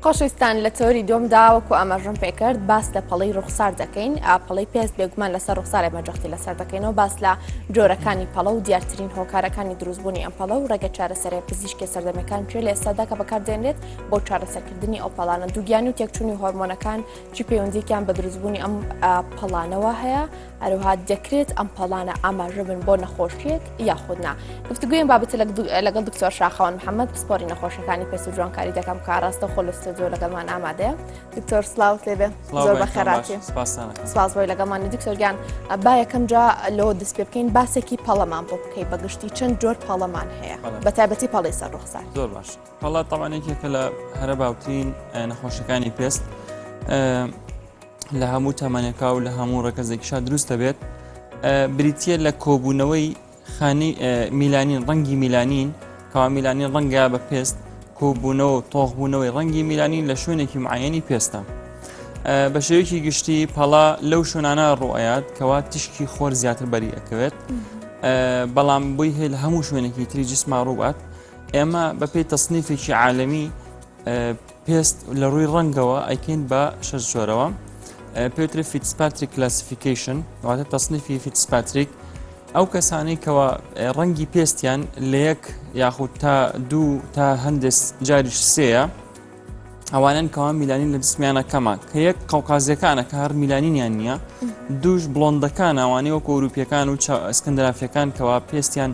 خۆشەویستان لە تەوەری دووەمدا وەکو ئاماژەم پێکرد باس لە پەڵەی ڕوخسار دەکەین پەڵەی پێست بێگومان لەسەر ڕوخسار ئێمە جەختی لەسەر دەکەینەوە باس لە جۆرەکانی پەڵە و دیارترین هۆکارەکانی دروستبوونی ئەم پەڵە و ڕێگە چارەسەرە پزیشکی سەردەمەکان چێ لە ئێستادا کە بەکاردێنرێت بۆ چارەسەرکردنی ئەو پەڵانە دووگیانی و تێکچوونی هۆرمۆنەکان چی پەیوەندیەکیان بە دروستبوونی ئەم پەڵانەوە هەیە هەروەها دەکرێت ئەم پەڵانە ئاماژە بن بۆ نەخۆشیەک یاخود نا. گفتوگۆی ئەم بابەتە لەگەڵ دکتۆر شاخەوان محەممەد پسپۆری نەخۆشەکانی پێست و جوانکاری دەکەم کە ڕاستەوخۆ لە ستۆدیۆ لەگەڵمان ئامادەیە. دکتۆر سڵاوت لێبێ زۆر بەخێرهاتی. سپاس بۆی لەگەڵمانی دکتۆر گیان با یەکەم جا لەوە دەست پێ بکەین باسێکی پەڵەمان بۆ بکەی بە گشتی چەند جۆر پەڵەمان هەیە بە تایبەتی پەڵەی سەر ڕوخسار. زۆر باش پەڵە تەبعەن یەکێکە لە هەرە باوترین نەخۆشەکانی پێست. لە هەموو تەمەنێکا و لە هەموو ڕەگەزێکیشا دروست دەبێت بریتە لە کۆبوونەوەی خانی میلانین ڕەنگی میلانین کەوا میلانین ڕەنگە بە پێست کۆبوونەوە و تۆخبوونەوەی ڕەنگی میلانین لە شوێنێکی معەنی پێستە بە شێوەیەکی گشتی پەڵا لەو شوێنانە ڕوئەیات کەوا تیشکی خۆر زیاتر بەری ئەکەوێت بەڵام بۆی هەیە لە هەموو شوێنێکی تری جسما ڕووبات ئێمە بەپێی تەسنیفێکی عالەمی پێست لە ڕووی ڕەنگەوە ئەیکەین بە شەش جۆرەوە پێوترێ Fitzpatrick classification واتە تەسنیفی فیتسپاتریک ئەو کەسانەی کەوا ڕەنگی پێستیان لە یەک یاخود تا دوو تا هەندێک جاریش سێیە ئەوانن کەوا میلانین لە جسمیانە کەمە کە یەک قەوقازیەکانە کە هەر میلانینیان نییە دووش بڵۆندەکان ئەوانەی وەکو ئەوروپیەکان و ئەسکەندرافیەکان کەوا پێستیان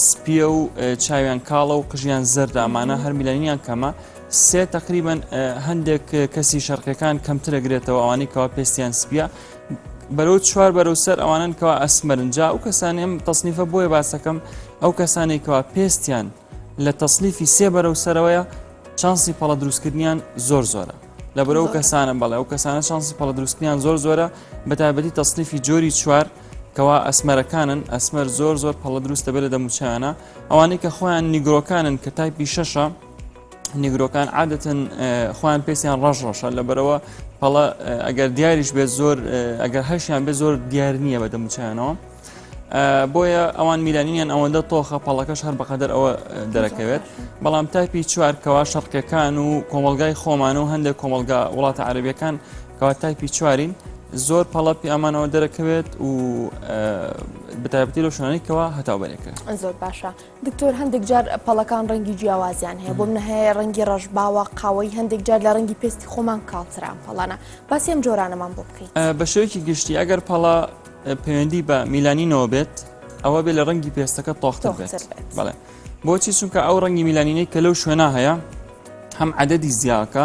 سپیە و چاویان کاڵە و قژیان زەردە ئەمانە هەر میلانینیان کەمە سێ تقریبان هەندێک کەسی شەرقەکان کەمترەگرێتەوە ئەوانەی کەوا پێستیان سپیە بەرەو چوار بەرەو سەر ئەوانن کەوا ئەسمەرن جا ئەو کەسانی ئەم تەسنیفە بۆیە باسەکەم ئەو کەسانی کەوا پێستیان لە تەسنیفی سێ بەرەو سەرەوەیە چانسی پەڵە دروستکردنیان زۆر زۆرە لەبەر ئەو کەسانە بەڵێ ئەو کەسانە چانسی پەڵە دروستکردنیان زۆر زۆرە بەتایبەتی تەسنیفی جۆری چوار کەوا ئەسمەرەکانن ئەسمەر زۆر زۆر پەڵە دروست دەبێت لە دەموچیانە ئەوانەی کە خۆیان نیگرۆکانن کە تایپی شەشە نیگرۆکان عادەتەن خۆیان پێستیان ڕەش ڕەشە لەبەرەوە پەڵە ئەگەر دیاریش بێت زۆر ئەگەر هەشیان بێت زۆر دیار نییە بە دەموچیانەوە بۆیە ئەوان میلانینیان ئەوەندە تۆخە پەڵەکەش هەر بەقەدەر ئەوە دەرەکەوێت بەڵام تایپی چوار کەوا شەرقیەکان و کۆمەلگای خۆمان و هەندێک کۆمەلگا وڵاتە عەربیەکان کەوا تایپی چوارین زۆر پەڵە پیامانەوە دەرەکەوێت و بەتایبەتی لەو شوێنانەی کەوا هەتاو بەرێکە زۆر باشە دکتۆر هەندێک جار پەڵەکان ڕەنگی جیاوازیان هەیە بۆ منە هەیە ڕەنگی ڕەشباوە قاوەی هەندێک جار لە ڕەنگی پێستی خۆمان کاڵترە ئەم پەڵانە باسی ئەم جۆرانەمان بۆ بکەیت بە شێوەیەکی گشتی ئەگەر پەڵە پەیوەندی بە میلانینەوە بێت ئەوە بێ لە ڕەنگی پێستەکە تۆختر بێت بەڵێ بۆچی چونکە ئەو ڕەنگی میلانینەی کە لەو شوێنە هەیە هەم عدەدی زیاکە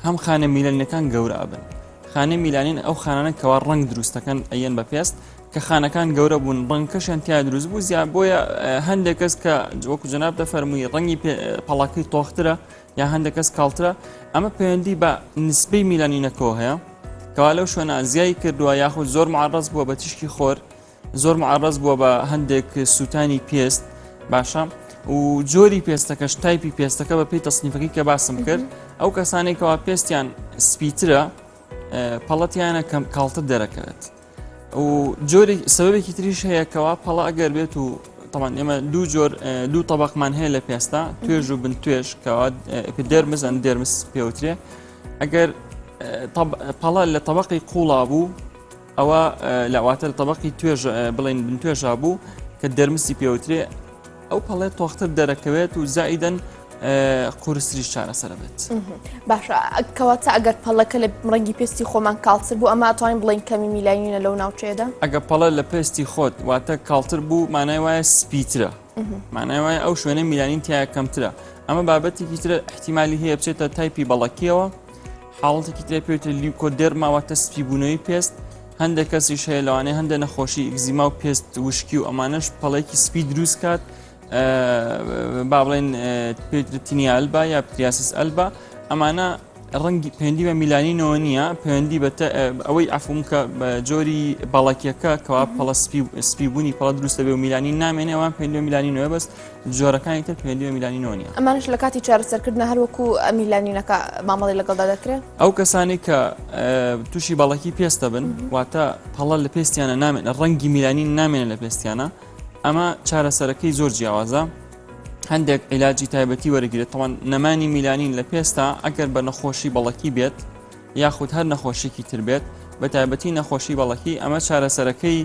هەم خانە میلانینەکان گەورە ئەبن خانەی میلانین ئەو خانانە کەوا ڕەنگ دروستەکەن ئەیەن بە پێست کە خانەکان گەورە بوون ڕەنگەکەشیان تیا دروست بوو زیاد بۆیە هەندێک کەس کە وەکو جەناب دەفەرمووی ڕەنگی پەڵەکەی تۆخترە یا هەندێک کەس کاڵترە ئەمە پەیوەندی بە نسبەی میلانینەکەەوە هەیە کەوا لەو شوێنە زیای کردووە یاخود زۆر معرض بووە بە تیشکی خۆر زۆر معرض بووە بە هەندێک سووتانی پێست باشە و جۆری پێستەکەش تایپی پێستەکە بە پێی تەسنیفەکەی کە باسم کرد ئەو کەسانێک کەوا پێستیان سپیترە پەڵەتیانە کەم کاڵتر دەرەکەوێت و جۆری سەبەبێکی تریش هەیە کەوا پەڵە ئەگەر بێت و تەمان ئێمە دوو جۆر دوو تەبقمان هەیە لە پێستا توێژ و بن توێژ کەوا epidermis and dermis پێوترێ ئەگەر پەڵە لە تەبقی قوڵا بوو ئەوە لە واتە لە تەبقی توێژ بڵێن بن توێژا بوو کە dermis ی پێوترێ ئەو پەڵێ تۆختر دەرەکەوێت و زائیدەن قورستریش چارەسەرە بێت. باشە کەواتە ئەگەر پەڵەکە لە ڕەنگی پێستی خۆمان کاڵتر بوو ئەمە ئەتوانین بڵێین کەمی میلانینە لەو ناوچەیەدا؟ ئەگە پەڵە لە پێستی خۆت واتە کاڵتر بوو مانای وایە سپیترە مانای وایە ئەو شوێنە میلانین تایە کەمترە ئەمە بابەتێکی ترە احتیمالی هەیە بچێتە تایپی بەڵەکیەوە حاڵەتێکی ترە پێوترێ leukoderma واتە سپیبوونەوەی پێست هەندێک کەسیش هەیە لەوانەیە هەندێک نەخۆشی ئیگزیما و پێست وشکی و ئەمانەش پەڵێکی سپی دروست کات با بڵێن tinea alba یا pityriasis alba ئەمانە ڕەنگی پەیوەندی بە میلانینەوە نییە پەیوەندی بە ئەوەی عفوم کە بە جۆری بەڵەکیەکە کەوا پەڵە سپی سپیبوونی پەڵە دروستە بێ و میلانین نامێنێ ئەوان پەیوەندی بە میلانینەوە بەس جۆرەکانی تر پەیوەندی بە میلانینەوە نییە. ئەمانەش لە کاتی چارەسەرکردنە هەر وەکو میلانینەکە مامەڵەی لەگەڵدا دەکرێت؟ ئەو کەسانەی کە تووشی بەڵەکی پێست دەبن واتە پەڵە لە پێستیانە نامێنێت ڕەنگی میلانین نامێنێت لە پێستیانە ئەمە چارەسەرەکەی زۆر جیاوازە. هەندێک عیلاجی تایبەتی وەرگێت تەوان نەمانی میلانین لە پێستا ئەگەر بە نەخۆشی بەڵەکی بێت یاخود هەر نەخۆشیکی تر بێت بە تایبەتی نەخۆشی بەڵەکی ئەمە چارەسەرەکەی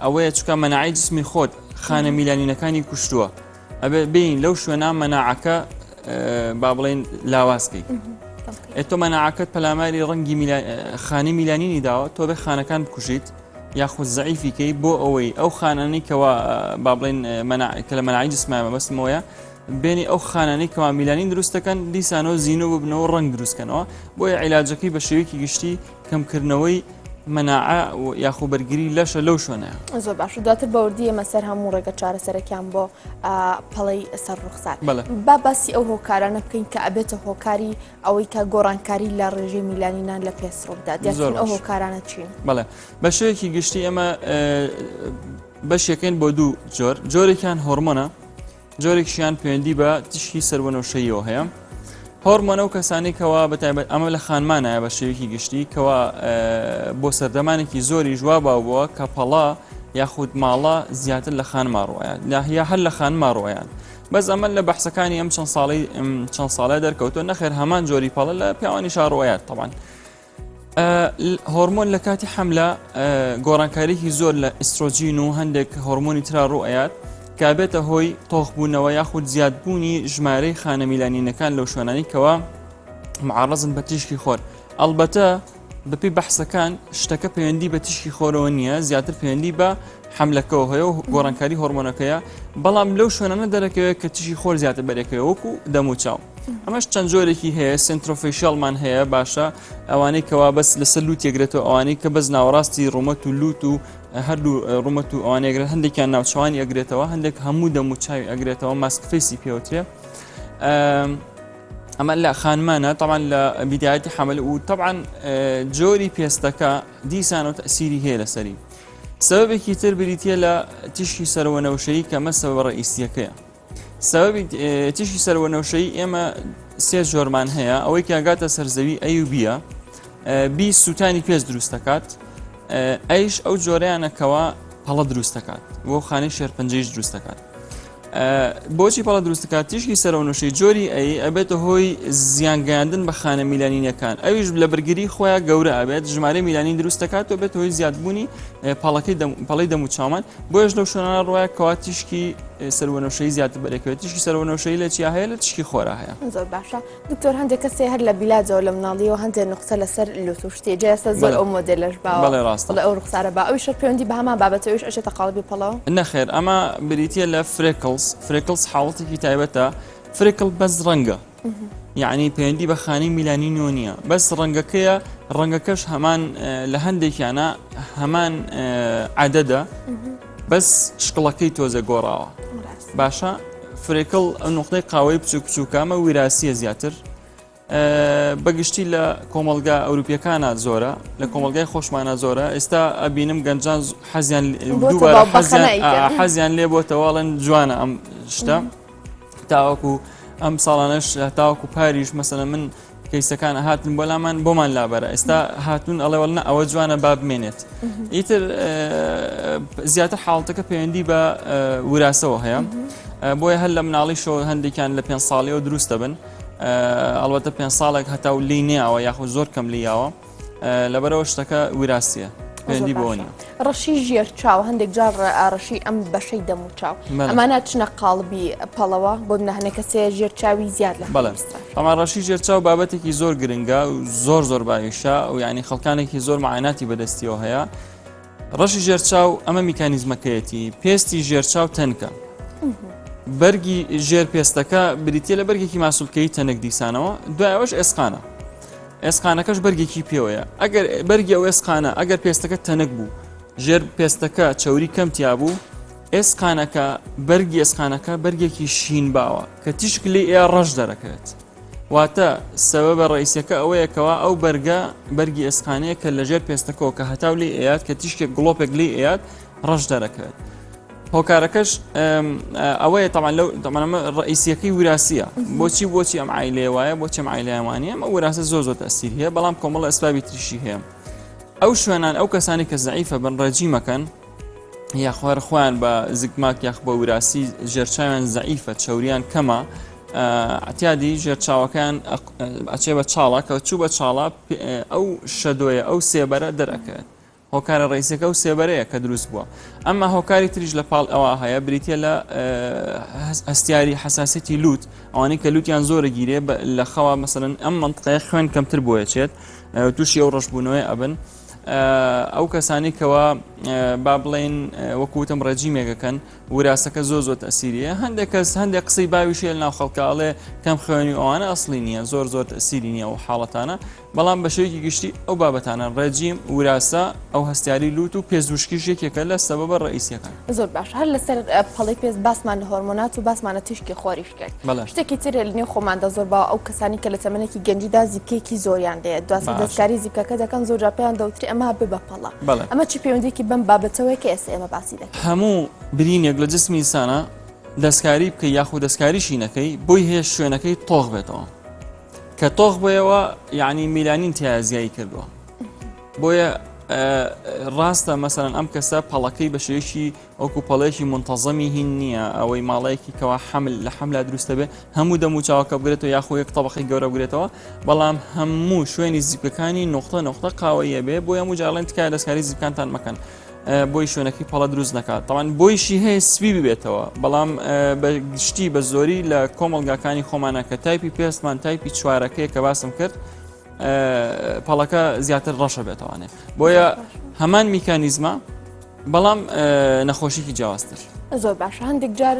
ئەوەیە چکە مەناعی جسمی خۆت خانە میلانینەکانی کوشتووە ئەبێ بین لەو شوێنە مەناعەکە با بڵێن لاوازکەی تۆ مەناعەکەت پەلاماری ڕەنگی خانی میلانینی داوە تۆ بێ خانەکان بکوژیت یاخود زەعیفی کەی بۆ ئەوەی ئەو خانانەی کەوا با بڵێن کە لە مەناعی جسمایە مەبەستمەوەیە بێنی ئەو خانانەی کەوا میلانین دروست دەکەن دیسانەوە زیینۆ ببنەوە ڕەنگ دروستکەنەوە بۆیە عیلاجەکەی بە شێوەیەکی گشتی کەمکردنەوەی مەناعە یاخۆ بەرگری لەشە لەو شوێنەیە. زۆر باش دواتر بەوردی ئێمە سەر هەموو ڕێگە چارەسەرەکان بۆ پەڵەی سەر ڕوخسار با باسی ئەو هۆکارانە بکەین کە ئەبێتە هۆکاری ئەوەی کە گۆڕانکاری لە ڕێژەی میلانینان لە پێست ڕووبدات دیارترین ئەو هۆکارانە چین؟ بەڵێ بە شێوەیەکی گشتی ئێمە بەشێکین بۆ دوو جۆر جۆرێکیان هۆرمۆنە جۆرێکشیان پەیوەندی بە تیشکی سەروەنەوشەیەوە هەیە هۆرمۆنە و کەسانی کەوا بە تایبەت ئەمە لە خانمانایە بە شێوەیەکی گشتی کەوا بۆ سەردەمانێکی زۆری ژوا باو بووە کە پەڵا یاخود ماڵە زیاتر لە خانما ڕۆیان یا هەر لە خانما ڕۆیان بەس ئەمە لە بەحسەکانی ئەم چەند ساڵی چەند ساڵە دەرکەوتووە نەخێر هەمان جۆری پەڵە لە پیاوانی شاڕۆیات طبعا هۆرمۆن لە کاتی حملە گۆڕانکاریی زۆر لە ئیسترۆجین و هەندێک هۆرمۆنی ترا ڕوئەیات کابێتە هۆی تۆخبوونەوە یاخود زیادبوونی ژمارەی خانە میلانینەکان لەو شوێنانی کەوا معڕزن بە تیشکی خۆر ئەلبەتە بەپێی بەحسەکان شتەکە پەیوەندی بە تیشکی خۆرەوە نییە زیاتر پەیوەندی بە حملەکەەوە هەیە و گۆڕانکاری هۆرمۆنەکەیە بەڵام لەو شوێنانە دەرەکەوێت کە تیشکی خۆر زیاتر بەرێکەوە وەکو دەموچاو ئەمەش چەند جۆرێکی هەیە centrofacial مان هەیە باشە ئەوانەی کەوا بەس لەسەر لوت یەگرێتەوە ئەوانەی کە بەس ناوەڕاستی ڕوومەت و لوت و هەردوو ڕوومەت و ئەوانەیەگرێت هەندێکیان ناوچوانی ئەگرێتەوە هەندێک هەموو دەم و چاوی ئەگرێتەوە mask face ی پێوترێ ئەمە لە خانمانە تەبعەن لە بیدایەتی حەمل و تەبعەن جۆری پێستەکە دیسان و تەسیری هەیە لەسەری سەبەبێکی تر بریتە لە تیشکی سەروەنەوشەیی کە مە سەبەبە ڕئیسیەکەیە سەبەبی تیشکی سەروەنەوشەیی ئێمە سێ جۆرمان هەیە ئەوەی کە گاتە سەرزەوی A و B یە B سووتانی پێست دروست دەکات A یش ئەو جۆریانەکەەوە پەڵە دروست دەکات بۆ خانەی شێرپەنجەیش دروست دەکات بۆچی پەڵە دروست دەکات تیشکی سەرەونوشەی جۆری A ئەبێتە هۆی زیانگەیاندن بە خانە میلانینەکان ئەویش لە بەرگری خۆیان گەورە ئەبێت ژمارە میلانین دروست دەکات و بێت هۆی زیادبوونی پەڵەکەی پەڵی دەم و چاومان بۆیش لەو شوێنانە ڕۆیە کەوا تیشکی سەروەنەوشەی زیاتر بەرێکەوێت تیشکی سەروەنەوشەی لە چیا هەیە لە تیشکی خۆرا هەیە زۆر باشە دکتۆر هەندێک کەسێ هەر لە بیلاجەوە لە مناڵیەوە هەندێک نوقتە لەسەر لوت و شتێ جا ئێستا زۆر ئەو مۆدێلەش باوە بەڵێ ڕاستە بەڵێ ئەو ڕوخسارە با ئەویش هەر پەیوەندی بە هەمان بابەتە ئەویش ئەچێتە قاڵبی پەڵەوە؟ نەخێر ئەمە بریتییە لە freckles freckles حاڵەتێکی تایبەتە freckle بەس ڕەنگە یعنی پەیوەندی بە خانەی میلانینەوە نییە بەس ڕەنگەکەیە ڕەنگەکەش هەمان لە هەندێکیانە هەمان عدەدە بەس شکڵەکەی تۆزە گۆڕاوە باشە freckle ئەو نقطەی قاوەی بچوک بچووکامە ویراسیە زیاتر بەگشتی لە کۆمەلگا ئەوروپیەکانە زۆرە لە کۆمەلگای خۆشمانە زۆرە ئێستا ئەبینم گەنجان حەزیان دووبارە حەزیان لێ بۆتەواڵن جوانە ئەم شتە تاوەکو ئەم ساڵانەش تاوەکو پاریش مەسەلە من کەیسەکان هاتن بۆ لامان بۆمان لابەرە ئێستا هاتوون ئەڵێ وەڵ نە ئەوە جوانە با بمێنێت ئیتر زیاتر حاڵتەکە پەیوەندی بە وراسەوە هەیە بۆیە هەر لە مناڵیشەوە هەندێکیان لە پێ ساڵیەوە دروست دەبن ئەڵبەتە پێ ساڵێک هەتا و لی نیاوە یاخود زۆر کەم لیاوە لەبەرەوە شتەکە ویراسیە پەیوەندی بەوە نیە. ڕەشی ژێر چاو هەندێک جار ڕەشی ئەم بەشەی دەم و چاو ئەمانە چنە قاڵبی پەڵەوە بۆ منە هەنێک کەسێ ژێر چاوی زیاد لە بەڵێ ئەما ڕەشی ژێر چاو بابەتێکی زۆر گرنگە و زۆر زۆر باویشە و یعنی خەڵکانێکی زۆر معاناتی بەدەستیەوە هەیە ڕەشی ژێر چاو ئەمە میکانیزمەکەیەتی پێستی ژێر چاو تەنکە بەرگی ژێر پێستەکە بریتە لە بەرگێکی ماسولکەی تەنک دیسانەوە دوایەوەش ئێسقانە ئێسقانەکەش بەرگێکی پێوەیە ئەگەر بەرگی ئەو ئێسقانە ئەگەر پێستەکە تەنک بوو ژێر پێستەکە چەوری کەم تیا بوو ئێسقانەکە بەرگی ئێسقانەکە بەرگێکی شین باوە کە تیشک لێ ئێ ڕەش دەرەکەوێت واتە سەبەبە ڕئیسەکە ئەوەیە کەوا ئەو بەرگە بەرگی ئێسقانەیە کە لەژێر پێستەکەەوە کە هەتاو لێ ئەیات کە تیشکێک گڵۆپێک لێ ئەیات ڕەش دەرەکەوێت هۆکارەکەش ئەوەیە تەمان لەو تەمانەمە ڕئیسیەکەی وراسیە بۆچی بۆچی ئەم عیلێ وایە بۆچی ئەم عیلایوانە ئەمە وراسە زۆر زۆر تەسیر هەیە بەڵام کۆمەڵە ئەسبابی تریشی هەیە ئەو شوێنان ئەو کەسانی کە زعیفە بن ڕێجیمەکەن. یاخوار خۆیان بە زگماک یاخ بە وراسی ژێرچاویان زەعیفە چوریان کەمە ئەتیادی ژێرچاوەکان ئەچێ بە چاڵە کە چوو بە چاڵە ئەو shadow یە ئەو سێبەرە دەرەکەوێت هۆکارە ڕئیسەکە و سێبەرەیە کە دروست بووە ئەمما هۆکاری تریش لە پاڵ ئەوە هەیە بریتە لە هەستیاری حساسەتی لوت ئەوانەی کە لوتیان زۆرە گیرێ لە خەوا مەسەرەن ئەم منطقەیە خوێن کەمتر بۆیەچێت تووشی ئەو ڕەشبوونەوەی ئەبن ئەو کەسانی کەوا با بڵێن وەکوتم ڕێجیمێکەکەن وراسەکە زۆر زۆر تەسیریە هەندێک کەس هەندێک قسەی باویشێ ناو خەڵکاڵێ کەم خوێنی ئەوانە ئەسلی نییە زۆر زۆر تەسیری نییە و حاڵەتانە بەڵام بە شێوەیەکی گشتی ئەو بابەتانە، ڕێجیم، وراسە، ئەو هەستیاری لووت و پێست وشکیش یەکێکە لە سەبەبە ڕەئیسیەکان. زۆر باش هەر لەسەر پەڵەی پێست باسمان لە هۆرمۆنات و باسمان لە تیشکی خۆریش کرد. بەڵێ. شتێکی تر لە نێو خۆماندا زۆر باوە ئەو کەسانی کە لە تەمەنێکی گەنجیدا زیپکەیەکی زۆریان لێیە دواتر باشە. دەستکاری زیپکەکە دەکەن زۆر جار پێیان دەوترێ ئەمە ببە پەڵە. بەڵێ. ئەمە چ پەیوەندیەکی بەم بابەتەوەیە کە ئێستا ئێمە باسی دەکەین؟ هەموو برینێک لە جسمی ئینسانا دەستکاری بکەی یاخود دەستکاریشی نەکەی بۆی هەیە شوێنەکەی تۆخ بێتەوە. کە تۆخ بۆیەوە یعنی میلانین تیا زیایی کردووە بۆیە ڕاستە مەسەرەن ئەم کەسە پەڵەکەی بە شێوەیەکی وەکو پەڵێکی منتەزەمی هین نییە ئەوەی ماڵەیەکی کەوا حمل لە حملا دروستە بێ هەموو دەم و چاوەکە بگرێتەوە یاخۆ یەک طبقی گەورە بگرێتەوە بەڵام هەموو شوێنی زیپکەکانی نقطە نقطە قاوەیە بێ بۆ هەموو جاڵێن تکایە دەستکاری زیپکانتان مەکەن. بۆی شوێنەکەی پەڵە دروست نەکات تاوان بۆیشی هەیە سپی ببێتەوە بەڵام بە گشتی بە زۆری لە کۆمەڵگاکانی خۆمانە کە تایپی پێستمان تایپی چوارەکەی کە باسم کرد پەڵەکە زیاتر ڕەشە بێتوانێت بۆیە هەمان میکانیزمە بەڵام نەخۆشیکی جیاوازتر. زۆر باشە هەندێک جار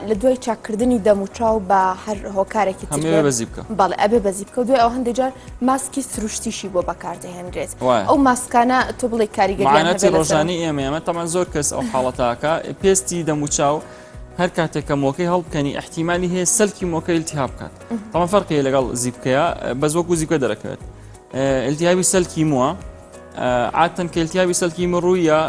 لە دوای چاککردنی دەم و چاو بە هەر هۆکارێکی تر بەزی بکە بەڵێ ئەبێ بەزی بکە دوای ئەو هەندێک جار ماسکی سروشتیشی بۆ بەکاردەهێنرێت ئەو ماسکانە تۆ بڵێ کاریگەریانەتی ڕۆژانی ئێمە ئێمە تەمان زۆر کەس ئەو حاڵەتاکە پێستی دەم و چاو هەر کاتێک کە مۆکەی هەڵبکەنی احتیممالی هەیە سەلکی مۆکە التهاب بکات تەمە فەرقی لەگەڵ زیبکەیە بەس وەکو زیبکە دەرەکەوێت التهابی سەلکی مووە عادەتەن کە التهابی سەلکی مو ڕوویە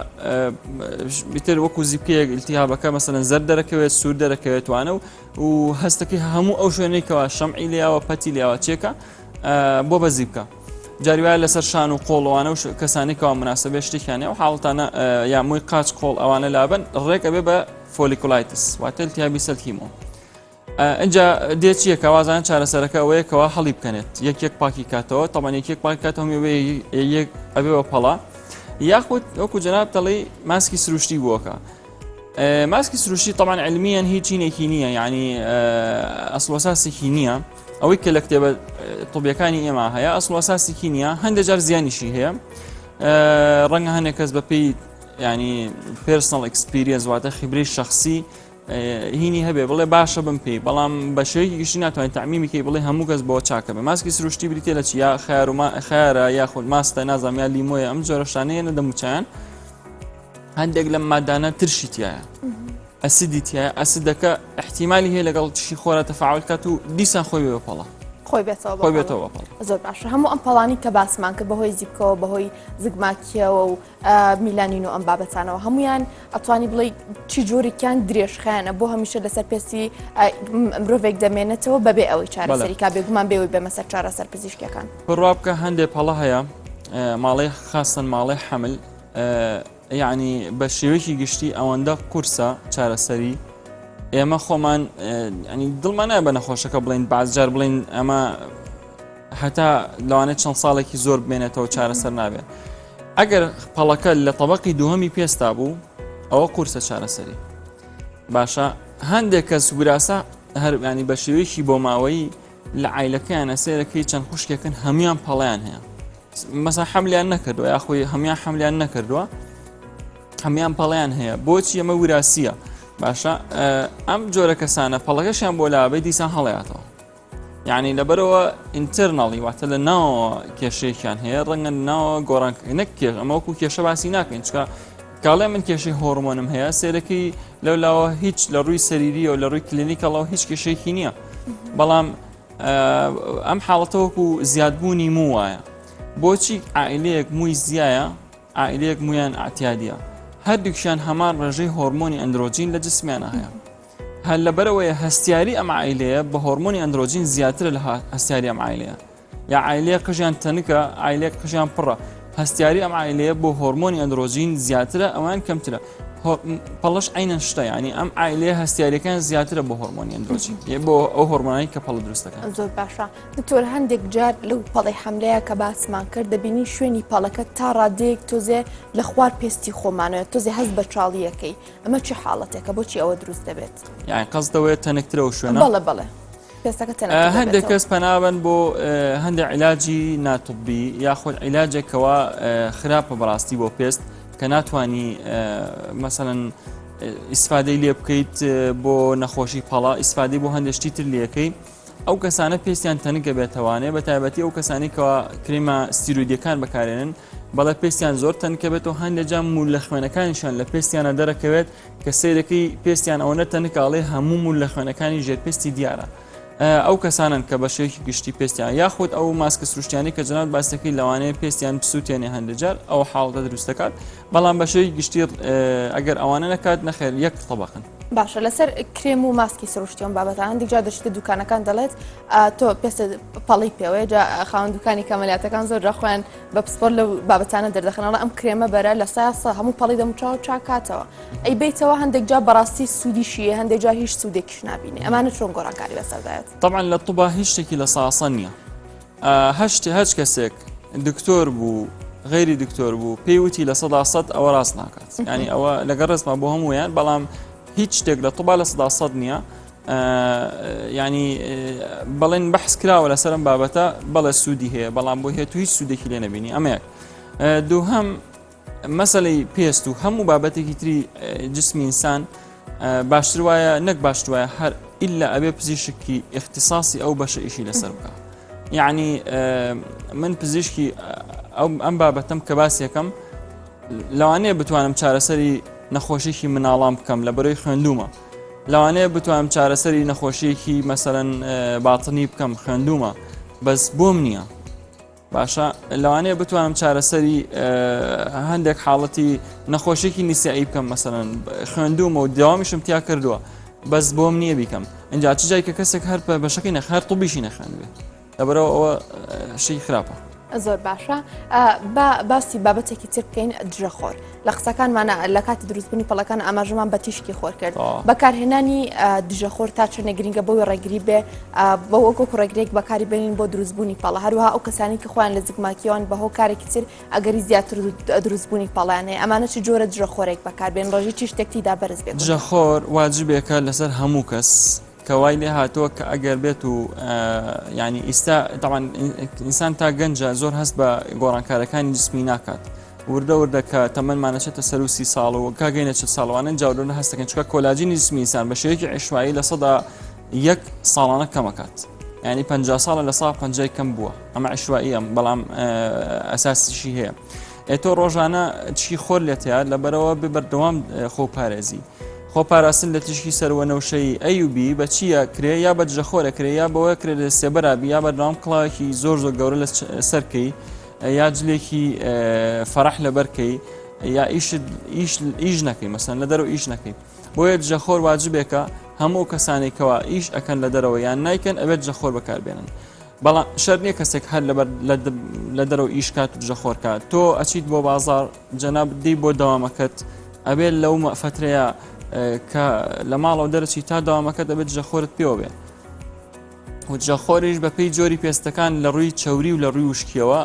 بتر وەکو زیپکەیەک التهابەکە مەسەلەن زەرد دەرەکەوێت سوور دەرەکەوێت وانە و و هەستەکەی هەموو ئەو شوێنەی کەوا شەمعی لیاوە پەتی لیاوە چێکە بۆ بە زیپکە جاری وایە لەسەر شان و قۆڵوانە و کەسانی کەوا مناسبێ شتێکیانە و حاڵتانە یا مووی قاچ قۆڵ ئەوانە لابن ڕێک ئەبێ بە folliculitis واتە التهابی سەلکی مو ئینجا دێ چییە کە وازان چارەسەرەکە ئەوەیە کەوا هەڵی بکەنێت یەک یەک پاکی کاتەوە تەمان یەک یەک پاکی کاتەوە یەک ئەبێ بە پەڵا یاخود وەکو جەناب تەڵی ماسکی سروشتی بووەکە ماسکی سروشتی طبعا علمیان هیچ چینێکی نییە یعنی ئەسڵ نییە ئەوەی کە لە کتێبە طبیەکانی ئێمە هەیە ئەسڵ نییە هەندێک جار زیانیشی هەیە ڕەنگە هەندێک کەس بەپێی ینی personal experience واتە خیبرەی شخصی هینی هەبێ بڵێ باشە بم پێی بەڵام بە شێوەیەکی گشتی ناتوانین تەعمیمی کەی بڵێ هەموو کەس بۆ چاکە بێ ماسکی سروشتی بریتە لە چیا خیار و خیارە یاخود ماستە نازانم یا لیمۆیە ئەم جۆرە شتانەیە نە دەموچیان هەندێک لەم مادانە ترشی تایە ئەسیدی تایە ئەسیدەکە احتیممالی هەیە لەگەڵ تشی خۆرە تەفاعل کات و دیسان خۆی بێ پەڵە خۆی بێتەوە خۆی بێتەوە پەڵە زۆر باشە هەموو ئەم پەڵانی کە باسمان کرد بەهۆی زیپکەوە بەهۆی زگماکیەوە و میلانین و ئەم بابەتانەوە هەمویان ئەتوانی بڵێ چی جۆرێکیان درێژخایەنە بۆ هەمیشە لەسەر پێستی مرۆڤێک دەمێنێتەوە بەبێ ئەوەی چارەسەری کا بێگومان بێەوەی بێمە سەر چارەسەر پزیشکەکان. بڕوا بکە هەندێ پەڵە هەیە ماڵەی خاستن ماڵەی حەمل یعنی بە شێوەیەکی گشتی ئەوەندە قورسە چارەسەری ئێمە خۆمان ینی دڵمان نایە بە نەخۆشەکە بڵین بازجار بڵین ئەمە هەتا لەوانەیە چەند ساڵێکی زۆر بمێنێتەوە چارەسەر نابێت ئەگەر پەڵەکە لە تەبقی دووهەمی پێستا بوو ئەوە قورسە چارەسەری باشە هەندێک کەس وراسە هەربانی بە شێوەیەکی بۆ ماوەیی لە عیلەکەیانە سێرەکەی چەند خوشکێکن هەمویان پەڵیان هەیە مەسا حملیان نەکردووە یاخۆی هەمویان حملیان نەکردووە هەمویان پەڵیان هەیە بۆچی ئەمە وراسیە باشە ئەم جۆرە کەسانە پەڵەکەشیان بۆ لابەی دیسان هەڵیاتەوە یعنی لەبەرەوە internally واتە لە ناوەوە کێشەیەکیان هەیە ڕەنگە ناوە گۆڕان نەک کێش ئەمە وەکو کێشە باسی ناکەین چکە کاڵێ من کێشەی هۆرمۆنم هەیە سێرەکەی لەو لاوە هیچ لە ڕووی سەریریەوە لە ڕووی clinical ەوە هیچ کێشەیەکی نییە بەڵام ئەم حاڵەتە وەکو زیادبوونی مو وایە بۆچی عائلەیەک مووی زیایە عائلەیەک مویان ئاعتیادیە هەردووکیان هەمان ڕێژەی هۆرمۆنی ئەندرۆجین لە جسمیانە هەیە هەر لەبەرئەوەیە هەستیاری ئەم عایلەیە بە هۆرمۆنی ئەندرۆجین زیاترە لە هەستیاری ئەم عایلەیە. یا عایلەیە قژیان تەنکە، عایلەیەک قژیان پڕە. هەستیاری ئەم عایلەیە بۆ هۆرمۆنی ئەندرۆجین زیاترە، ئەوان کەمترە. پەڵەش عینەن شتە یانی ئەم عایلەیە هەستیاریەکان زیاترە بۆ هۆرمۆنی ئەندرۆجین یە بۆ ئەو هۆرمۆنانی کە پەڵە دروست دەکەن. زۆر باشە دکتۆر هەندێک جار لەو پەڵەی حەملەیە کە باسمان کرد دەبینی شوێنی پەڵەکە تا ڕادەیەک تۆزێ لە خوار پێستی خۆمانەوە تۆزێ هەست بە چاڵیەکەی ئەمە چی حاڵەتێکە بۆچی ئەوە دروست دەبێت؟ یان قەزدەوەیە تەنکترەوە شوێنە؟ بەڵێ بەڵێ پێستەکە تەنکتر هەندێک دەبێتەوە. کەس پەنابەن بۆ هەندێک عیلاجی ناتوبی یاخود عیلاجێکەوە خراپە بەڕاستی بۆ پێست کە ناتوانی مەسەلەن ئیسفادەی لێ بکەیت بۆ نەخۆشی پەڵە ئیسفادەی بۆ هەندێک شتی تر لەکەی ئەو کەسانە پێستیان تەنکە بێتوانێ بە تایبەتی ئەو کەسانی کەوا کرێمە ستیرۆیدەکان بەکارێنن بەڵێ پێستیان زۆر تەنکە بێت و هەندێک جام مول لە خوێنەکانیشان لە پێستیانە دەرەکەوێت کە سیرەکەی پێستیان ئەوەنە تەنکاڵێ هەموو مول لە خوێنەکانی ژێرپێستی دیارە. ئەو کەسانەن کە بە شێوەیەکی گشتی پێستیان یاخود ئەو ماسکە سروشتیانی کە جەنابت باسەکەی لەوانەیە پێستیان بسووتێنێ هەندێک جار ئەو حاڵەتە دروست دەکات بەڵام بە شێوەیەکی گشتی ئەگەر ئەوانە نەکات نەخێر یەک تەبقن. باشە لەسەر کرێم و ماسکی سروشتی ئەم بابەتە هەندێک جار دەچیتە دوکانەکان دەڵێت تۆ پێستە پەڵی پێوەیە جا خاوەن دوکانی کەمەلیاتەکان زۆر جا خۆیان بە پسپۆر لەو بابەتانە دەردەخەنەوە ئەم کرێمە بەرە لە سا سە هەموو پەڵی دەموچاو چاکاتەوە ئەی بیتەوە هەندێک جار بەڕاستی سوودیشی هەیە هەندێک جار هیچ سوودێکیش نابینێ ئەمانە چۆن گۆڕانکاری بەسەردایەت؟ طبعا لە طبا هیچ شتێکی لە ساسە نییە هەشت هەچ کەسێک دکتۆر بوو غیری دکتۆر بوو پێی وتی 100% ئەوە ڕاست ناکات ینی ئەوە لەگەڵ ڕێزما بۆ هەموویان بەڵام هیچ شتێک لە طبا 100% نییە ینی بەڵێن بەحس کراوە لەسەرم بابەتە بەڵێ سوودی هەیە بەڵام بۆ هەیە تو هیچ سوودێکی لێ نبینی ئەمەیەک دووهەم مەسەلەی پێست و هەموو بابەتێکی تری جسمی ئینسان باشتر وایە نەک باشتر وایە هەر ئللا ئەبێ پزیشکی اختصاصی ئەو بەشە ئیشی لەسەر بکە یعنی من پزیشکی ئەم بابەتەم کە باسیەکەم لەوانەیە بتوانم چارەسەری نەخۆشیی مناڵان بکەم لە بەرەی خوێندومە لەوانەیە بتوانم چارەسەری نەخۆشیەکی مەسەرەن باتنی بکەم خوێندومە بەس بۆم نییە باشە لەوانەیە بتوانم چارەسەری هەندێک حاڵەتی نەخۆشیێکی نیسایی بکەم مەسەرەن خوێندومە و داوامیشم تیا کردووە بەس بۆم نییە بیکەم اینجا چ جای کە کەسێک هەر بەشەکەی نەخ هەر طبیشی نەخوێندبێ لەبەرەوە ئەوە شی خراپە. زۆر باشە با باسی بابەتێکی تر بکەین دژەخۆر لە قسەکانمانە لە کاتی دروستبوونی پەڵەکان ئاماژەمان بە تیشکی خۆر کرد بەکارهێنانی دژەخۆر تا چەندە گرنگە بۆی ڕێگری بێ بۆ وەکو ڕێگرێک بەکاری بێنین بۆ دروستبوونی پەڵە هەروەها ئەو کەسانی کە خۆیان لە زگماکیوان بە هۆکارێکی تر ئەگەری زیاتر دروستبوونی پەڵیان هەیە ئەمانە چ جۆرە دژەخۆرێک بەکاربێن ڕێژەی چی شتێک تیدا بەرز بێت دژەخۆر واجبێکە لەسەر هەموو کەس کە وای لێ هاتووە کە ئەگەر بێت و ینی ئیستا تاوان ئینسان تا گەنجە زۆر هەست بە گۆڕانکارەکانی جسمی ناکات وردە وردە کە تەمەنمان ئەچێتە سەروو سی ساڵ و کا گەینە 40 ساڵوانە جاورۆنە هەستەکەن چکە کۆلاجینی جسمی ئینسان بە شێوەیەکی عیشوایی 1% ساڵانە کەمەکات ینی پ ساڵە لە سا پەنجای کەم بووە ئەمە عیشواییە بەڵام ئەساسیشی هەیە ئێ تۆ ڕۆژانە چی خۆر لێتیا لەبەرەوە بێ بەردەوام خۆپارێزی خۆ پاراستن لە تیشکی سەروەنەوشەیی ئەیوبی بە چییە کرێ یا بە دژەخۆرە کرێ یا بەوە کرێ لە سێبەرابی یا بەردەوام کڵاوێکی زۆر زۆر گەورە لە سەرکەی یا جلێکی فەرح لەبەرکەی یا ئیش ئیش نەکەی مەسەن لە دەرەوە ئیش نەکەی بۆیە دژەخۆر واجبێکە هەموو کەسانێکەوە ئیش ئەکەن لە دەرەوە یان نایکەن ئەبێت دژەخۆر بەکاربێنن بەڵام شەر نییە کەسێک هەر لەبەر لە دەرەوە ئیش کات و دژەخۆر کات تۆ ئەچیت بۆ بازار جەناب دی بۆ دەوامەکەت ئەبێت لەو فترەیە کە لە ماڵەوە دەرەچی تا داوامەکەت ئەبێت دژەخۆرت پێوە بێ دژەخۆریش بەپێی جۆری پێستەکان لە ڕووی چەوری و لە ڕووی وشکیەوە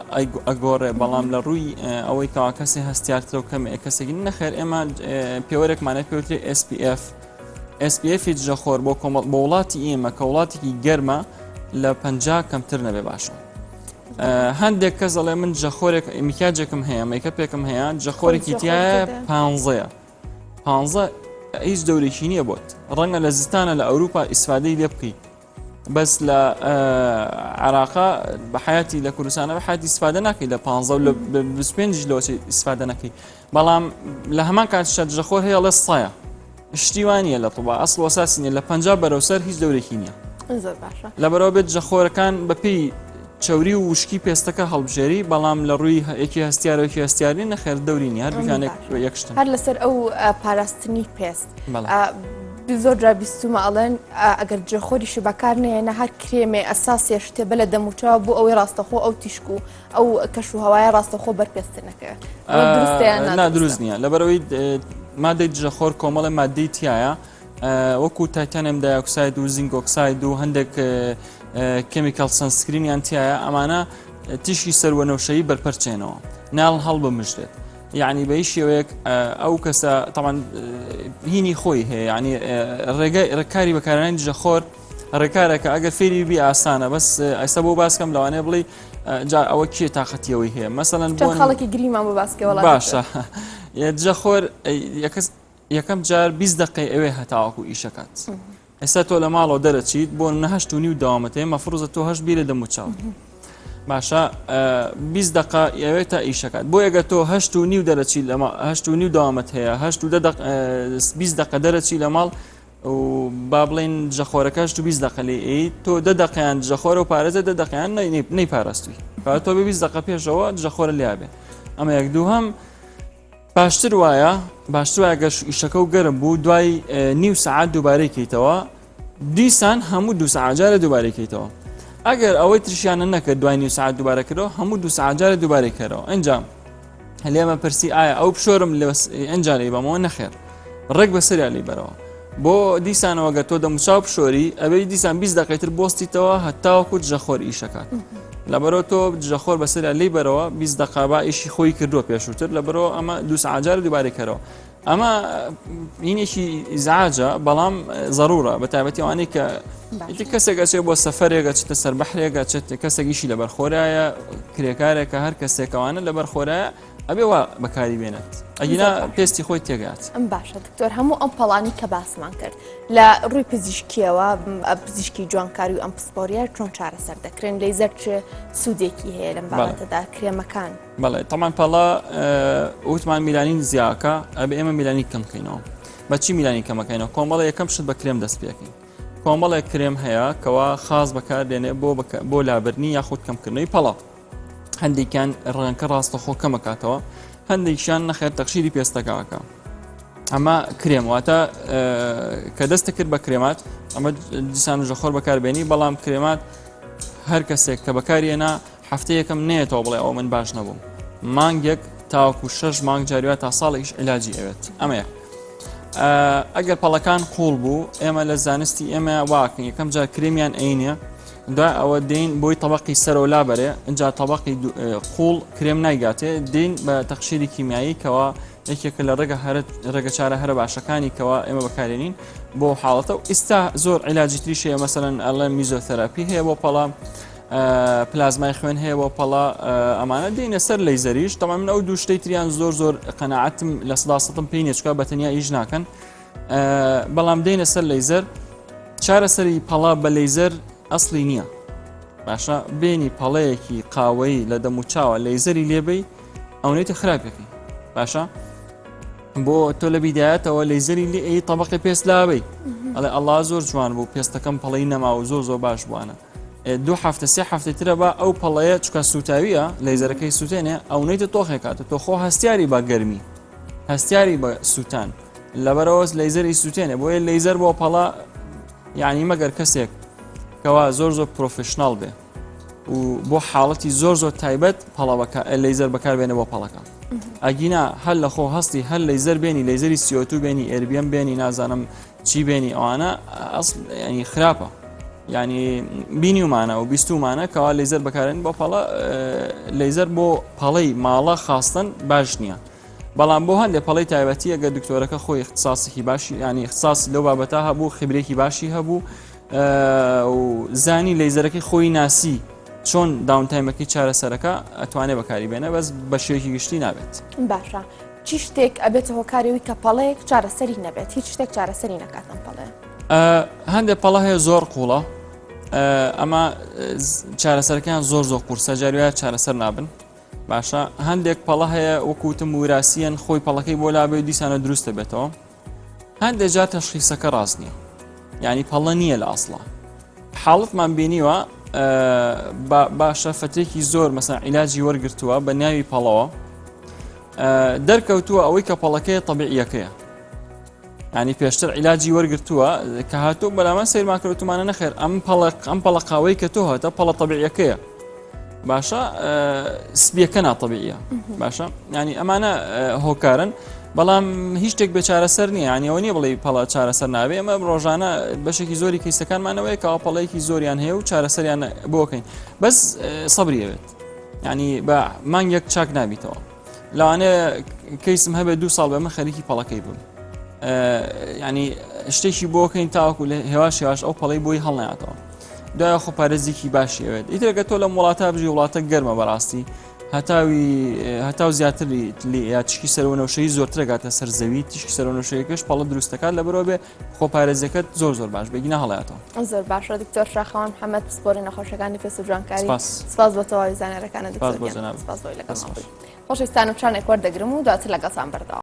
ئەگۆڕێ بەڵام لە ڕووی ئەوەی کەوا کەسێ هەستیارترە و کەمێ کەسێکی نەخێر ئێمە پێوەرێکمانە پێوترێ SPF SPF دژەخۆر بۆ کۆمەڵ بۆ وڵاتی ئێمە کە وڵاتێکی گەرمە لە 50 کەمتر نەبێ باشە. هەندێک کەس ئەڵێ من دژەخۆرێک میکاجێکم هەیە مەیکەپێکم هەیە دژەخۆرێکی تایە پانزەیە پانزە هیچ دەورێکی نییە بۆت ڕەنگە لە زستانە لە ئەوروپا ئیسفادەی لێ بکەیت بەس لە عراقا بە حیاتی لە کوردستانە بە حاتی ئیسفادە ناکەی لە پ لە 25 لەوە ئیسفادە نەکەی بەڵام لە هەمان کات شەدژەخۆر هەیە لە سایە شتی وا نییە لە طوبا ئەسڵ وەساسی نیە لە 50 بەرەو سەر هیچ دەورێکی نییە زۆر باشە لەبەرەوە بێت دژەخۆرەکان بەپێی چەوری و وشکی پێستەکە هەڵبژێری بەڵام لە ڕووی یەکی هەستیارەوەکی هەستیاری نەخێر دەوری نیە هەر دوکانێک یەک شتن هەر لەسەر ئەو پاراستنی پێست زۆر جار بیستومە ئەڵێن ئەگەر جەخۆریشی بەکار نێنە هەر کرێمێ ئەساسێ شتێ بە لە دەموچاو بۆ ئەوەی ڕاستەخۆ ئەو تیشک و ئەو کەش و هەوایە ڕاستەخۆ بەر پێست نەکەوێت دروست نییە لەبەرەوەی. مادەی دژەخۆر کۆمەڵە مادەی تایە وەکو titanium dioxide و zinc oxide و هەندێک chemical sunscreen یان تایە ئەمانە تیشکی سەروەنەوشەیی بەرپەرچێنەوە ناڵ هەڵبمژرێت. یعنی بە هیچ شێوەیەک ئەو کەسە تەمان هینی خۆی هەیە یعنی ڕێگای ڕێکاری بەکارانی دژەخۆر ڕێکارێکە ئەگەر فێری بی ئاسانە بەس ئێستا بۆ باسکەم لەوانەیە بڵێ جا ئەوە کێ تاقەتیەوەی هەیە مەسەلەن بۆ خەڵکی گریمان بۆ باسکە وڵات باشە دژەخۆر یەکەس یەکەم جار 20 دقەی ئەوێ هەتاوەکو ئیشەکات ئێستا تۆ لە ماڵەوە دەرەچیت بۆ نە هەشت و نیو داوامەت هەیە مەفروزە تۆ هەشت بیرە دەم و چاوت باشە 20 دقە ئەوێت تا ئیشەکات بۆ ئەگە تۆ هەشت و نیو دەرەچی لە هەشت و نیو داوامەت هەیە هەشت و 20 دقە دەرەچی لە ماڵ و با بڵین دژەخۆرەکەش تو 20 دقە لێ ئەی تۆ دە دقیان دژەخۆرە و پارێزە دە دقیان نەی پاراستوی تۆ بە 20 دقە پێشەوە دژەخۆرە لابێ ئەمە یەک دووهەم باشتر وایە باشتر وایە گەش ئیشەکە و گەرم بوو دوای نیو سەعات دووبارەی کەیتەوە دیسان هەموو دوو سەعات جارە دووبارەی کەیتەوە ئەگەر ئەوەی ترشیانە نەکرد دوای نیو سەعات دووبارە کردەوە هەموو دوو سەعات جارە دووبارەی کەرەوە ئەنجا لێمە پرسی ئایا ئەو پشۆرم لە ئەنجا لێی بەمەوە نەخێر ڕێک بەسەریا لی بەرەوە بۆ دیسانەوە گەر تۆ دەموچاو بشۆری ئەبێ دیسان 20 دقیقەی تر بۆستیتەوە هەتاوەکو دژەخۆر ئیشەکات لەبەرەوە تۆ دژەخۆر بەسەریا لی بەرەوە 20 دقیقە با ئیشی خۆی کردووە پێشووتر لەبەرەوە ئەمە دوو سەعات جارە دووبارەی کەرەوە ئەمە هینێکی ئیزعاجە بەڵام زەرورە بە تایبەتی ئەوانەی کە ئیتر کەسێک ئەچێ بۆ سەفەرێک ئەچێتە سەر بەحرێک ئەچێت کەسێک ئیشی لەبەر خۆرایە کرێکارێکە هەر کەسێکەوانە لەبەر خۆرایە ئەبێ وا بەکاری بێنێت ئەگینا پێستی خۆی تێگات. ئەم باشە دکتۆر هەموو ئەم پەڵانی کە باسمان کرد لە ڕووی پزیشکیەوە پزیشکی جوانکاری و ئەم پسپۆریە چۆن چارەسەر دەکرێن لەیزەر چ سوودێکی هەیە لەم بابەتەدا کرێمەکان؟ بەڵێ تەمان پەڵە وتمان میلانین زیاکە ئەبێ ئێمە میلانی کەم بکەینەوە بەچی میلانی کەمەکەینەوە کۆمەڵە یەکەم شت بە کرێم دەست پێکەین کۆمەڵێک کرێم هەیە کەوا خاص بەکاردێنێ بۆ بۆ لابردنی یاخود کەمکردنەوەی پەڵە هەندێکیان ڕەنگەکە ڕاستەخۆ کەمەکاتەوە هەندێکیان نەخێر تەخشیری پێستەکەکە ئەمە کرێم واتە کە دەستە کرد بە کرێمات ئەمە دیسان ژەخۆر بەکاربێنی بەڵام کرێمات هەر کەسێک کە بەکارێنا هەفتە یەکەم نێتەوە بڵێ ئەوە من باش نەبووم مانگێک تاوەکو شەش مانگ جاریوە تا ساڵێکیش عیلاجی ئەوێت ئەمەیە ئەگەر پەڵەکان قوڵ بوو ئێمە لە زانستی ئێمە واکن یەکەم جار کرێمیان ئەینێ دوای ئەوە دێین بۆی تەبقی سەرەوە لابەرێ ئینجا تەبقی قوڵ کرێم نایگاتێ دێین بە تەقشیری کیمیایی کەوا یەکێکە لە ڕێگە هەرە ڕێگە چارە هەرە باشەکانی کەوا ئێمە بەکارێنین بۆ حاڵەتە و ئیستا زۆر عیلاجی تریش هەیە مەسەلەن ئەڵێ میزۆتەراپی هەیە بۆ پەڵە پلازمای خوێن هەیە بۆ پەڵە ئەمانە دێنە سەر لەیزەریش تەمان من ئەو دوو شتەی تریان زۆر زۆر قەناعەتم لە سەدا سەدم پێی نییە چونکە بە تەنیا ئیش ناکەن بەڵام دێنە سەر لەیزەر چارەسەری پەڵا بە لەیزەر ئەسلی نییە باشە بێنی پەڵەیەکی قاوەیی لە دەموچاوە لەیزەری لێبەی ئەونەیتە خراپەکەی باشە بۆ تۆ لە بیدایەتەوە لەیزەری لێ ئەی تەبقی پێست لابەی ئەڵێ ئەڵا زۆر جوان بوو پێستەکەم پەڵی نەما و زۆر زۆر باش بووانە دوو هەفتە سێ هەفتە ترە بە ئەو پەڵەیە چکە سوتاویە لەیزەرەکەی سووتێنێ ئەو نەیتە تۆخێکاتە تۆ خۆ هەستیاری بە گەرمی هەستیاری بە سووتان لەبەرەوە لەیزەری سووتێنێ بۆیە لەیزەر بۆ پەڵە یعنی مەگەر کەسێک کەوا زۆر زۆر professional بێ و بۆ حاڵەتی زۆر زۆر تایبەت پەڵەوەکە لەیزەر بەکاربێنە بۆ پەڵەکە ئەگینا هەر لە خۆ هەستی هەر لەیزەر بێنی لەیزەری CO2 بێنی erbium بێنی نازانم چی بێنی ئەوانە ینی خراپە ینی بینیومانە و بیستومانە کەوا لەیزەر بەکارێن بۆ پەڵە لەیزەر بۆ پەڵەی ماڵە خاستن باش نییە. بەڵام بۆ هەندێک پەڵەی تایبەتی ئەگەر دکتۆرەکە خۆی اختصاصێکی باشی ینی اختصاص لەو بابەتە هەبوو خبرێکی باشی هەبوو و زانی لەیزەرەکەی خۆی ناسی چۆن downtime ەکەی چارەسەرەکە ئەتوانێ بەکاری بێنە بەس بە شێوەیەکی گشتی نابێت. باشە چی شتێک ئەبێتە هۆکارەوەی کە پەڵەیەک چارەسەری نەبێت هیچ شتێک چارەسەری نەکات ئەم پەڵەیە؟ هەندێک پەڵە هەیە زۆر قوڵە ئەمە چارەسەرەکەیان زۆر زۆر قورسە جاروایە چارەسەر نابن باشە هەندێک پەڵە هەیە وەکوتم وراسیەن خۆی پەڵەکەی بۆ لابێ و دیسانە دروستە بێتەوە هەندێک جار تەشخیسەکە ڕاست نییە یعنی پەڵە نییە لە ئەسڵا حاڵەتمان بینیوە باشە فترێکی زۆر مەسەن عیلاجی وەرگتووە بە ناوی پەڵەوە دەرکەوتووە ئەوەی کە پەڵەکەی طبیعیەکەیە ینی پێشتر عیلاجی وەرگتووە کە هاتوو بەلامان سەیرمان کردومانە نەخێر ئەم پەڵق ئەم پەڵەقاوەی کە تۆ هاتە پەڵە طبیعیەکەیە باشە سپیەکە ناتەبیعە باشە ینی ئەمانە هۆکارن. بەڵام هیچ شتێک بێ چارەسەر نییە یانی ئەوە نییە بڵێی پەڵە چارەسەر نابێ ئەمە ڕۆژانە بەشێکی زۆری کەیسەکانمانەوەیە کەوا پەڵەیەکی زۆریان هەیە و چارەسەریان بۆکەین بەس سەبری ئەوێت ینی بە مانگێک چاک نابیتەوە لەوانەیە کەیسم هەبێت دو ساڵ بە من خەریکی پەڵەکەی بم ینی شتێکی بۆکەین تاوەکو لە هێواش هێواش ئەو پەڵی بۆی هەڵناتەوە دوای خۆپارێزیکی باشی ئەوێت ئیترەکە تۆ لەم وڵاتە بژی وڵاتە گەرمە بەڕاستی هەتاوی هەتاو زیاتر یا تیشکی سەرەوەنەوشەیی زۆرترەگاتە سەر زەوی تیشکی سەرەوەنەوشەیەکەش پەڵە دروستەکات لەبەرەوە بێ خۆپارێزەکەت زۆر زۆر باش بێگینا هەڵاتەوە. زۆر باشە دکتۆر شاخەوان محەممەد پسپۆری نەخۆشەکانی پێست و جوانکاری سپاس بۆ تەواوی زانیاریەکانت دکتۆر گیان سپاس بۆی لەگەڵمان بووی. خۆشەویستانم چانێک وەردەگرم و دواتر لەگەڵتان بەردەوام.